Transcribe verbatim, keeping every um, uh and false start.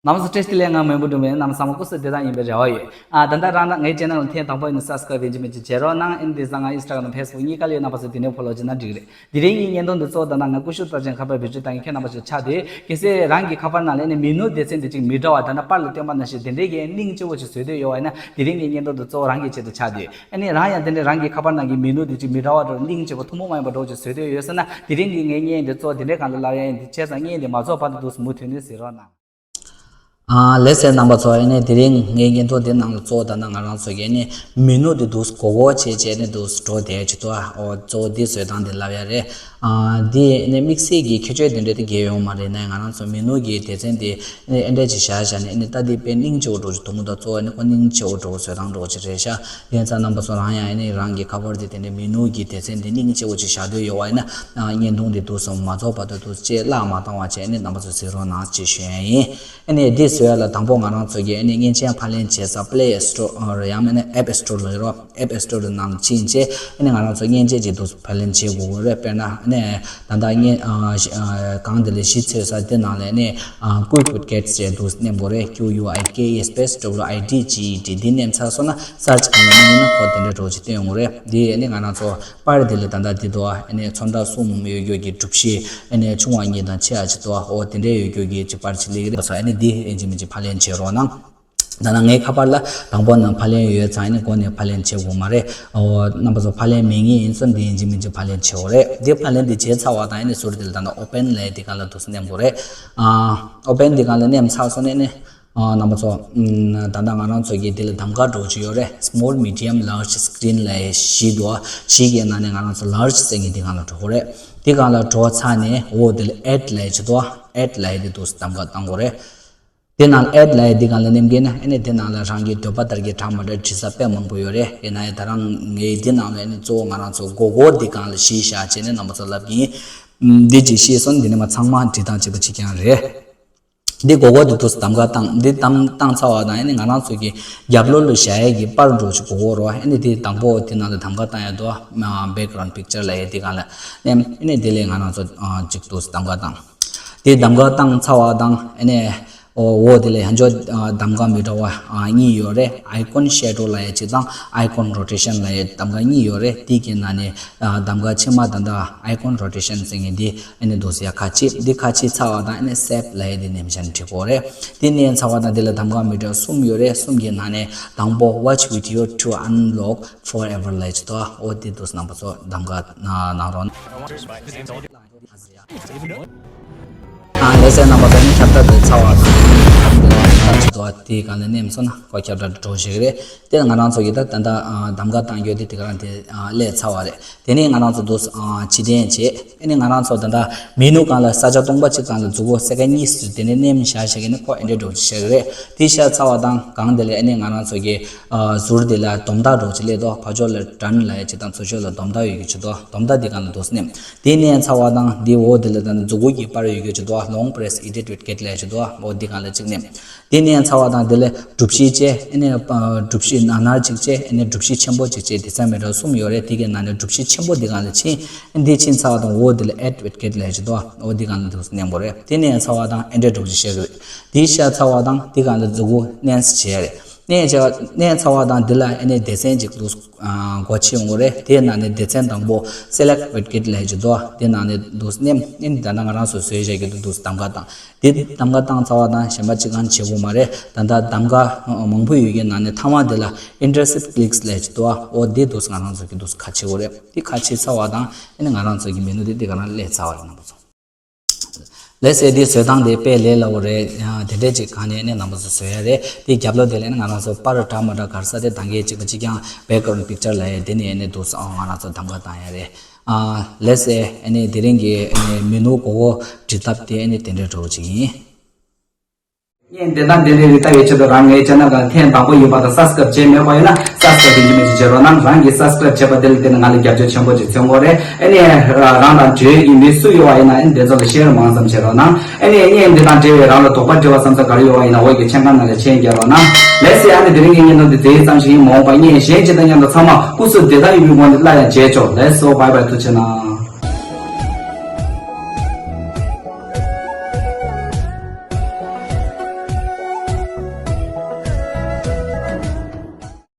རྣམ་པ་ཚོ་བཀྲ་ཤིས་བདེ་ལེགས། ང་མོན་པོ་སྒྲོལ་མ་ཡིན། རྣམ་པ་ཚང་མ་སྐུ་གཟུགས་བདེ་ཐང་ཡིན་པའི་རེ་བ་ཡོད། ཨ་ད་ལྟ་རང་ད་ངའི་ཆེ་ནལ་ལ་ཐེངས་དང་པོ་ཡིན་ན་སབ་སི་ཀ་རབ་ཡིན་གཅིག་མིན་གཅིག་བྱེད་རོགས་གནང་། ཨ་ནི་དེང་སང་ང་ཨིན་སི་ཊ་གྷ་རམ་དང་ཕེ་སི་བུག་གཉིས་ཀ་ལ་ཡོད། རྣམ་པ་ཚོ་དེ་ནས་ཕོ་ལོ་བྱེད་ན་འགྲིག་རེད། དེ་རིང་གི་བརྙན་ཐུང་འདི་གཙོ་བོ་ད་ལྟ་ང་ཀུ་ཤུ་རྟགས་ཅན་ཁ་པར་བེད་སྤྱོད་བཏང་མཁན་ཁྱེད་རྣམ་པ་ཚོར་ཆགས་དུས། གལ་སྲིད་རང་གི་ཁ་པར་ནང་ལ་ཨ་ནི་མེ་ནུ་སྡེ་ཚན་འདི་གཅིག་མི་འདྲ་བ། ད་ལྟ་པར་ལ་སྟོན་པ་ནང་བཞིན་དེ་འདྲའི་གི་ལིང་གཅིག་པོ་ཅིག་བཟོས་འདོད་ཡོད་པ་ཡིན་ན། དེ་རིང་གི་བརྙན་ཐུང་འདི་གཙོ་བོ་རང་གི་ཆེད་དུ་ཆགས་དུས། ཨ་ནི་རང་ཡང་དེ་འདྲའི་རང་གི་ཁ་པར་ནང་གི་མེ་ནུ་འདི་གཅིག་མི་འདྲ་བ་འདྲ་བོ། ལིང་གཅིག་པོ་ཐུན་མོང་མ་ཡིན་པ་འདྲ་བོ་ཅིག་བཟོས་འདོད་ཡོད་ཟེར་ན། དེ་རིང་གི་ངའི་བརྙན་འདི་གཙོ་བོ་དེ་འདྲའི་སྒང་ལ་ལབ་ཡ་ཡིན། དེ་བྱས་ཙང་བརྙན་འདི་མ་རྫོགས་བར་དུ་འདུག་སེ་མུ་མཐུད་ནས་གཟིགས་རོགས་གནང་། ཨ་ལགས་སོ། རྣམ་པ་ཚོ། ཨ་ནི་དེ་རིང་ངའི་བརྙན་ཐུང་འདི་ནང་ལ་གཙོ་བོ་ད་ལྟ་ང་རང་ཚོ་གི་ཨ་ནི་མེ་ནུ་འདི་འདུག་སེ་སྒོར་སྒོར་བྱས་བྱས་ཨ་ནི་འདུག་སེ་འགྲོ་བསྡད་ཀྱི་འདུག། ཨོ་གཙོ་བོ་འདི་བཟོ་སྟངས་འདི་ལབ་ཡ་རེད། ཨ་འདི་ཨ་ནི་དམིགས་བསལ་གྱི་ཁྱད་ཆོས་དེ་འདྲ་དེ་གང་ཡང་ཡོད་མ་རེད། ནའི་ང་རང་ཚོ་མེ་ནུ་གི་སྡེ་ཚན་འདི་ཨ་ནི་ཨེ་འདྲ་ཅིག་བཞག་བཞག་ནས། ཨ་ནི་ལྟ་འདི་དཔེ་ལིང་གཅིག་པོ་འདྲ་བོ་ཅིག་འདུག་མི་འདུག། གཙོ་བོ་ཨ་ནི་ཁོ་ལིང་གཅིག་པོ་འདྲ་བོ་བཟོ་སྟངས་འདྲ་བོ་ཅིག་རེད་ཤག། ཡིན་ཙང་རྣམ་པ་ཚོ་རང་ཡང་ཨ་ནི་རང་གི་ཁ་པར་དེ་དེ་འདྲའི་མེ་ནུ་གི་སྡེ་ཚན་དེ་ལིང་གཅིག་པོ་ཅིག་བཞག་འདོད་ཡོད་པ་ཡིན་ན། ཨ་བརྙན་ཐུང་དེ་འདུག་སེ་མ་རྫོགས་བར་དུ་འདུག་སེ་བརླག་མ་བཏང་བ་བྱས་ཨ་ནི་རྣམ་པ་ཚོ་གཟིགས་རོགས་གནང་ཅེས་ཞུ་ཡ་ཡིན། ཨ་ནི་འདི་བཟོ་ཡ་ལ་དང་པོ་ང་རང་ཚོ་གི་ཨ་ནི་མཉེན་ཆས་ཕབ་ལེན་བྱེད་ས་པི་ལེ་སི་ཊོར་རེད། ཡང་མིན་ན་ཨེབ་སི་ཊོར་ལ་ཡོད་རོགས། ཨེབ་སི་ཊོར་ནང་ཕྱིན་བྱས་ཨ་ནི་ང་རང་ཚོ་མཉེན་ཆས་ཅིག་འདུག་སེ་ཕབ་ལེན་བྱེད་དགོས་ཀྱི་རེད། དཔེར་ན་ཨ་ནི་ད་ལྟ་ངས་ཨ་གང་དེ་ལ་གཞི་འཚོལ་ས་དེ་ནང་ལ་ཨ་ནི་ཨ་Quick Widgets ཅེས་འདུག་སེ་མནན་དགོས་རེད། Q U I K space W I D G E T འདི་མནན་ཚར་སོང་ན་སར་ཆི་སྒང་ལ་མནན་ན་ཁོ་དེ་འདྲ་འདྲ་བོ་ཅིག་སྟོན་ཡོང་གི་རེད། འདི་ཨ་ནི་ང་རང་ཚོ་པར་དེ་ལ་ད་ལྟ་འདི་འདུག། ཨ་ནི་ཚོན་ཁྲ་གསུམ་ཡོད་རྒྱུ་གི་གྲུ་བཞི། ཨ་ནི་ཆུང་བ་གཉིས་དང་ཆེ་བ་གཅིག་འདུག། འོ་དེ་འདྲའི་ཡོད་རྒྱུ་གི་གཅིག་པར་ཅིག་སླེབས་ཀྱི་རེད། ཨ་ནི་འདི་ཡིན་གཅིག་མིན་གཅིག་ཕབ་ལེན་བྱེད་རོགས་གནང་། ད་ནང་ངའི་ཁ་པར་ལ་དང་པོ་ནས་ཕབ་ལེན་ཡོད་ཙང་། ཨ་ནི་འགོ་ནས་ཕབ་ལེན་བྱེད་དགོས་མ་རེད། འོ་རྣམ་པ་ཚོ་ཕབ་ལེན་མེད་མཁན་ཡིན་ཙང་འདི་ཡིན་གཅིག་མིན་གཅིག་ཕབ་ལེན་བྱེད་དགོས་རེད། འདི་ཕབ་ལེན་འདི་བྱས་ཚར་བ་དང་། ཨ་ནི་ཟུར་དེ་ལ་ད་ནང་Open ལབ་ཡ་འདི་སྒང་ལ་འདུག་སེ་མནན་དགོས་རེད། ཨ་Open འདི་སྒང་ལ་མནན་ཚར་སོང་ནས་ཨ་ནི། ཨ་རྣམ་པ་ཚོ། ཨམ་ད་ལྟ་ང་རང་ཚོ་གི་འདི་ལ་གདམ་ག་འདྲ་བོ་ཅིག་ཡོད་རེད། Small, Medium, Large Screen ལབ་ཡ་བཞི་འདུག། བཞི་གི་ནང་ནས་ང་རང་ཚོ་Large ཟེར་མཁན་འདི་སྒང་ལ་འགྲོ་དགོས་རེད། འདི་སྒང་ལ་འགྲོ་ཚར་ནས་འོ་འདི་ལ་Add ལབ་ཡ་ཅིག་འདུག། Add ལབ་ཡ་འདི་འདུག་སེ་གདམ་ག་བཏང་དགོས་རེད། འདི་ནང་ལ་Add ལབ་ཡ་འདི་སྒང་ལ་མནན་གྱི་ན། ཨ་ནི་འདི་ནང་ལ་རང་གི་འདོད་པ་ལྟར་གྱི་འདྲ་མི་འདྲ་འབྲི་ས་དཔེ་མང་པོ་ཡོད་རེད། ཡིན་ན་ཡང་ད་རང་ངས་འདི་ནང་ལ་ཨ་ནི་གཙོ་བོ་ང་རང་ཚོ་སྒོར་སྒོར་འདི་སྒང་ལ་གཞི་བཞག་བྱས་ནས་རྣམ་པ་ཚོ་ལབ་ཀྱི་ཡིན། ཨམ་འདི་ཅིག་ཤེས་སོང་། འདི་ནས་མར་ཚང་མ་འབྲི་སྟངས་གཅིག་པ་གཅིག་རྐྱང་རེད། འདི་སྒོར་སྒོར་འདི་འདུག་སེ་གདམ་ག་བཏང་། འདི་གདམ་བཏང་ཚར་བ་དང་། ཨ་ནི་ང་རང་ཚོ་གི་རྒྱབ་ལོགས་ལ་བཞག་ཡས་ཀྱི་པར་འདྲ་བོ་ཅིག་དགོས་ཀྱི་རེད། ཨ་ནི་འདི་དང་པོ་འདི་ནང་ལ་གདམ་ག་བཏང་ཡ་འདུག། ཨ་Background Picture ལབ་ཡས་འདི་སྒང་ལ་མནན། ཨ་ནི་འདི་ལ་ང་རང་ཚོ་ཨ་ཅིག་འདུག་སེ་གདམ་ག་བཏང་། འདི་གདམ་ག་བཏང་ཚར་བ་དང་། ཨ་ནི་འོ་འོ་འདི་ལ་ཡང་ཅིག་ཨ་གདམ་ག་མི་འདྲ་བ་ཨ་གཉིས་ཡོད་རེད། Icon Shadow ལབ་ཡས་གཅིག་དང་Icon Rotation ལབ་ཡས་གདམ་ག་གཉིས་ཡོད་རེད། འདི་གི་ནང་ནས་ཨ་གདམ་ག་ཕྱི་མ་ད་ལྟ་Icon Rotation ཟེར་མཁན་འདི་ཨ་ནི་འདུག་སེ་ཡར་ཁ་ཕྱེ། འདི་ཁ་ཕྱེ་ཚར་བ་དང་ཨ་ནི་Save ལབ་ཡས་འདི་མནན་བྱས་ནས་བྲིས་དགོས་རེད། འདི་མནན་ཚར་བ་དང་འདི་ལ་གདམ་ག་མི་འདྲ་གསུམ་ཡོད་རེད། གསུམ་གྱི་ནང་ནས་དང་པོ་Watch Video to Unlock Forever ལབ་ཡས་ཅིག་འདུག། འོ་འདི་འདུག་སེ་རྣམ་པ་ཚོ་གདམ་ག་གནང་རོགས། ཨ་ལགས་སོ། རྣམ་པ་ཚོ་ནི་ཁྱབ་བསྒྲགས་དེ་ཚར་བ་དང་། ཁྱབ་བསྒྲགས་ཅིག་འདུག་པ། དེའི་སྒང་ལ་མནན་སོང་ན་ཁོ་ཁྱབ་བསྒྲགས་འགྲོ་བཞིན་རེད། དེ་ང་རང་ཚོ་གི་ད་ད་ལྟ་གདམ་ག་བཏང་རྒྱུ་དེ་དེ་ག་རང་དེ་སླེབས་ཚར་བ་རེད། དེ་ནས་ང་རང་ཚོ་འདུག་སེ་ཕྱིར་འཐེན་བྱས། ཨ་ནི་ང་རང་ཚོ་ད་ལྟ་མེ་ནུ་སྒང་ལ་ས་ཆ་སྟོང་པ་གཅིག་སྒང་ལ་མཛུབ་གུ་སེ་ཀན་གཉིས་ཟེར་དེ་ནས་མནན་བཞག་བཞག་གི་ནི་ཁོ་ཨེ་འདྲ་འདྲ་བོ་ཅིག་ཤར་གི་རེད། དེ་ཤར་ཚར་བ་དང་སྒང་དེ་ལ་ཨ་ནི་ང་རང་ཚོ་གི་ཨ་ཟུར་དེ་ལ་སྡོམ་རྟགས་འདྲ་བོ་ཅིག་སླེབས་འདུག། ཕར་ཕྱོགས་ལ་Done ལབ་ཡ་ཅིག་དང་ཚུར་ཕྱོགས་ལ་སྡོམ་རྟགས་ཡོད་རྒྱུ་ཅིག་འདུག། སྡོམ་རྟགས་འདི་སྒང་ལ་འདུག་སེ་མནན། དེ་མནན་ཚར་བ་དང་འདི་འོག་འདི་ལ་ད་ནི་མཛུབ་གུ་གི་པར་ཡོད་རྒྱུ་ཅིག་འདུག། Long press edit widget ལབ་ཡ་ཅིག་འདུག། འོ་འདི་སྒང་ལ་གཅིག་མནན། དེ་མནན་ཚར་བ་དང་འདི་ལ་གྲུ་བཞི་བྱས། ཨ་ནི་གྲུ་བཞི་ནར་ནར་གཅིག་བྱས། ཨ་ནི་གྲུ་བཞི་ཆེན་པོ་གཅིག་བྱས། དེ་ཚོ་མི་འདྲ་གསུམ་ཡོད་རེད། དེ་གའི་ནང་ནས་གྲུ་བཞི་ཆེན་པོ་འདི་སྒང་ལ་ཕྱིན། ཨ་ནི་འདི་ཕྱིན་ཚར་བ་དང་འོག་འདི་ལ་Add widget ལབ་ཡ་ཅིག་འདུག། འོ་འདི་སྒང་ལ་འདུག་སེ་མནན་དགོས་རེད། དེ་མནན་ཚར་བ་དང་ཨེ་འདྲ་འདྲ་བོ་ཅིག་ཤར་གི་རེད། དེ་ཤར་ཚར་བ་དང་འདི་སྒང་ལ་མཛུབ་གུ་མནན་བྱས་རེད། མནན་བྱས་མནན་ཚར་བ་དང་འདི་ལ་ཨ་ནི་སྡེ་ཚན་གཅིག་འདུག། ཨ་སྒོ་ཕྱེ་ཡོང་གི་རེད། དེའི་ནང་ནས་སྡེ་ཚན་དང་པོ་Select widget ལབ་ཡ་ཅིག་འདུག། དེའི་ནང་ནས་འདུག་སེ་མནན། ཨ་ནི་ད་ལྟ་ང་རང་ཚོ་བཟོས་བཞག་གི་འདུག་འདུག་སེ་གདམ་ག་བཏང་། དེ་གདམ་ག་བཏང་ཚར་བ་དང་གཞན་པ་གཅིག་གང་བྱེད་དགོས་མ་རེད། ད་ལྟ་གདམ་ག་མང་པོ་ཡོད་ཀྱི་ནང་ནས་མཐའ་མ་དེ་ལ་Interactive Clicks ལབ་ཡ་ཅིག་འདུག། འོ་དེ་འདུག་སེ་ང་རང་ཚོ་གི་འདུག་སེ་ཁ་ཕྱེ་དགོས་རེད། དེ་ཁ་ཕྱེ་ཚར་བ་དང་ཨ་ནི་ང་རང་ཚོ་གི་མེ་ནུ་དེ་དེ་ག་རང་སླེབས་ཚར་བ་རེད། རྣམ་པ་ཚོ། ལགས་སེ། འདི་བཟོ་སྟངས་དེ་དཔེ་ལས་སླ་པོ་རེད། ཨ་དེ་འདྲས་ཅིག་གང་ནས་ནི་རྣམ་པ་ཚོ་བཟོ་ཡ་རེད། དེ་རྒྱབ་ལོགས་དེ་ལ་ནི་ང་རང་ཚོ་པར་འདྲ་མི་འདྲ་ག་རེ་ཟེར་དེ་གདམ་ག་གཅིག་པ་གཅིག་རྐྱང་Background Picture ལབ་ཡ་དེ་ནས་ནི་འདུག་སེ་ང་རང་ཚོ་གདམ་ག་བཏང་ཡ་རེད། ཨ་ལགས་སེ། ཨ་ནི་དེ་རིང་གི་ཨ་ནི་མེ་ནུ་སྒོར་སྒོར་འབྲི་ཐབས་དེ་ཨ་ནི་དེ་འདྲས་འདྲ་བོ་ཅིག་ཡིན། བརྙན་དེ་དང་དེ་འདྲའི་རིགས་ལྟ་བའི་ཆེད་དུ་རང་ངའི་channel སྒང་ཐེངས་དང་པོ་ཡིན་པ་དང་subscribe བྱས་མེད་པ་ཡིན་ན་subscribe དེ་འདྲ་མི་ཅིག་བྱེད་རོགས་གནང་། རང་གིས་subscribe བྱས་པ་དེ་ལ་བརྟེན་ནས་ང་ལ་རྒྱབ་སྐྱོར་ཆེན་པོ་ཅིག་བྱེད་ཀྱི་རེད། ཨ་ནི་རང་དང་འབྲེལ་ཡོད་ཀྱི་མི་སུ་ཡོད་པ་ཡིན་ན་ཨ་ནི་དེ་ཚོ་ལ་share མང་ཙམ་བྱེད་རོགས་གནང་། ཨ་ནི་བརྙན་འདི་དང་འབྲེལ་བའི་རང་ལ་དོགས་པ་དྲི་བ་བསམ་ཚུལ་ག་རེ་ཡོད་པ་ཡིན་ན་འོག་གི་མཆན་ཁང་ནང་ལ་མཆན་རྒྱག་རོགས་གནང་། ལགས་སེ། ཨ་ནི་དེ་རིང་གི་བརྙན་ཐུང་འདི་མཇུག་ཙམ་ཞིག་ཡིན། མ་འོངས་པ་བརྙན་གཞན་ཅིག་དང་མཉམ་དུ་ཚང་མ་སྐུ་གཟུགས་བདེ་ཐང་ཡོང་བའི་སྒོ་ནས་སླར་ཡང་མཇལ་ཆོག། ལགས་སོ། bye bye། ཐུགས་རྗེ་གནང་།